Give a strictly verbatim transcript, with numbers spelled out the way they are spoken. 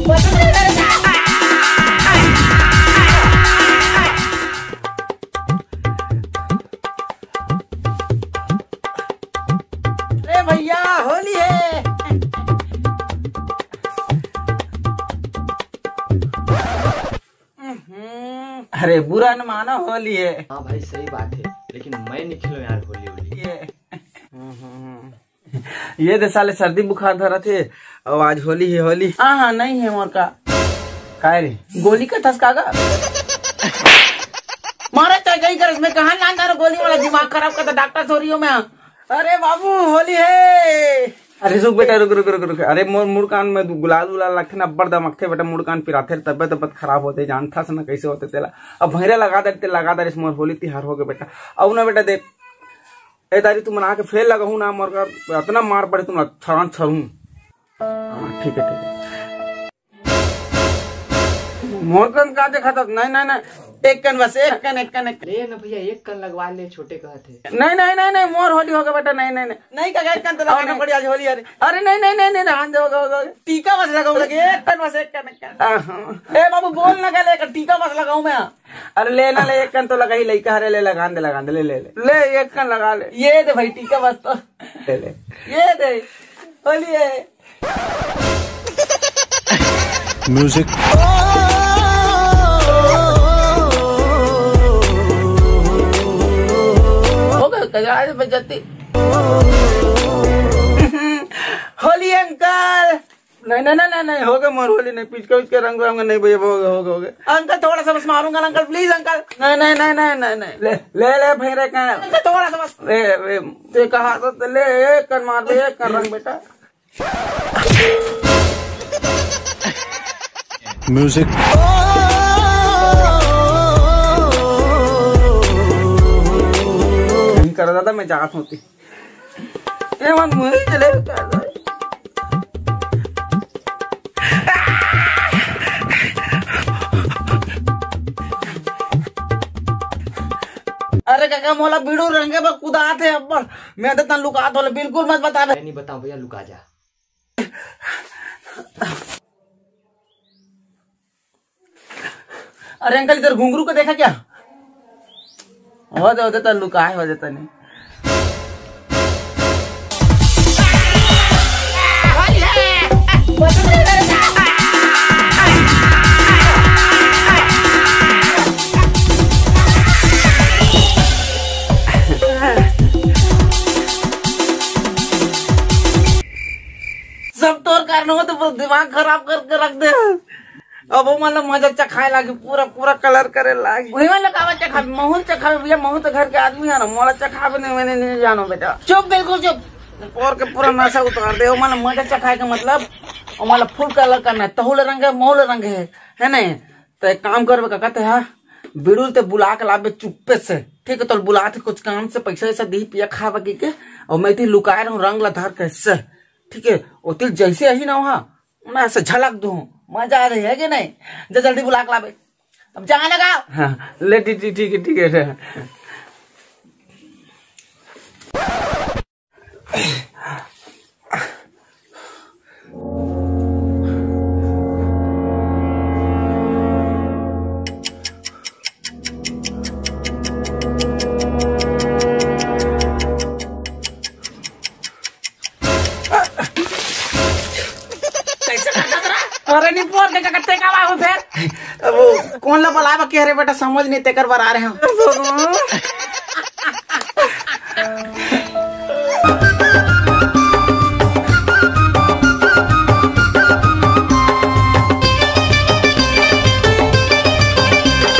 अरे भैया, होली है। अरे बुरा न मानो, होली है। हाँ भाई, सही बात है, लेकिन मैं नहीं खेलूं यार होली होली। ये ये दे साले सर्दी बुखार धरत हे। अब आज होली है, होली। हाँ हाँ, नहीं है मोर का। काय रे? गोली का थस कागा? मारे चाहे गई कर, इसमें कहाँ लान डालो गोली वाला, दिमाग खराब करता, डॉक्टर थोड़ी हो मैं। अरे बाबू, होली है। अरे रुक बेटा, रुक रुक रुक रुक। अरे मोर मुड़ कान में गुलाल उलाल रखे ना, अब्बड़ दमकथे बेटा, मुड़ कान पिराथे, तबियत तबियत खराब होते, जानथस ना कैसे होते तेला। अब भैरे लगा दे, ते लगा दे, मोर होली तिहार हो गए बेटा। अब ना बेटा देख, ए दारी तुमन आके फेर लगहू ना, मोर का अतना मार पड़े तुमन छरान छरू। हाँ, ठीक है, ठीक है। मोर कन का देखा था? नहीं, नहीं, नहीं, एक कन बस, एक कन, एक कन, एक कन। ले ना भैया, एक कन लगवा ले, छोटे कहत है। नहीं, नहीं, नहीं, नहीं, मोर होली होगा बेटा, नहीं, नहीं, नहीं। नहीं का एक कन तो लगाना पड़ी, आज होली। अरे, अरे नहीं, नहीं, नहीं, नहीं, रहन दे, होगा, होगा। टीका बस लगाऊं लगे, एक कन बस, एक कन, एक कन। हाँ, हाँ। ए बाबू, बोल ना, गले एक टीका बस लगाऊं मैं। अरे ले ना, ले, एक कन तो लगाई, लइका हरे, ले, लगान दे, लगान दे, ले, ले, ले। ले, एक कन लगा ले। ये दे भाई, टीका बस तो। ले, ले। ये दे, होली है। म्यूजिक। हो गए, कजरा से बजाती। होली अंकल। नहीं, नहीं, नहीं, नहीं, नहीं, हो गए मोर होली, नहीं, पिचका उचका रंग वंग नहीं भैया, हो गए, हो गए, हो गए। अंकल, थोड़ा सा बस मारूंगा ना अंकल, प्लीज अंकल। नहीं, नहीं, नहीं, नहीं, नहीं, नहीं। ले, ले, ले, भैरे का। अंकल, थोड़ा सा बस। ले, ले, ते कहा तो ले, एक कन मार दे, एक कन रंग बेटा। म्यूजिक। नहीं कर दादा, मैं जात होती। ये मन मुझे चले। अरे काका, मोला बीड़ू रंगे बर कुदात हे अब्बड़। मैं तो तन लुकात होले, बिल्कुल मत बताबे। मैं नहीं बताऊं भैया, लुका जा। अरे अंकल, इधर घुंघरू को देखा क्या? हो दे, हो दे, तो लुकाए हो जाता नहीं। सब तोर कारण हो तो दिमाग खराब करके रख दे। अब वो मतलब मजा चखाए लागी, पूरा, पूरा कलर करे लागी। वही मतलब कावा चखाबे, महूं चखाबे भैया, महूं तो घर के आदमी है ना, मोला चखाबे नहीं, मैंने नहीं जानो बेटा। चुप, बिल्कुल चुप। और के पूरा नशा उतार दे। वो मतलब मजा चखाए के मतलब, वो मतलब फुल कलर करना है, तहुल रंग है, महूल रंग है, है नहीं? तो एक काम करबे काका, ते हा बिड़ुल ते बुला के लाबे चुप्पे से, ठीक है? तो बुला थे कुछ काम से, पैसा वैसा दी, पिया खावा की के, और मैं इतनी लुकाए रहूं रंग ला धर के से, ठीक है? ओतिल जैसे ही ना वहाँ मैं ऐसे झलक दूं, मजा आ रही है कि नहीं? जा जल्दी बुला के लाबे। अब जाने का। हाँ, ले, ठीक, ठीक, ठीक है, ठीक है। कैसे करता तेरा? अरे नहीं, पोर के करते का बाबू फिर? अब वो कौन ला बुलावा के रे बेटा, समझ नहीं, तेकर बर आ रहे हैं।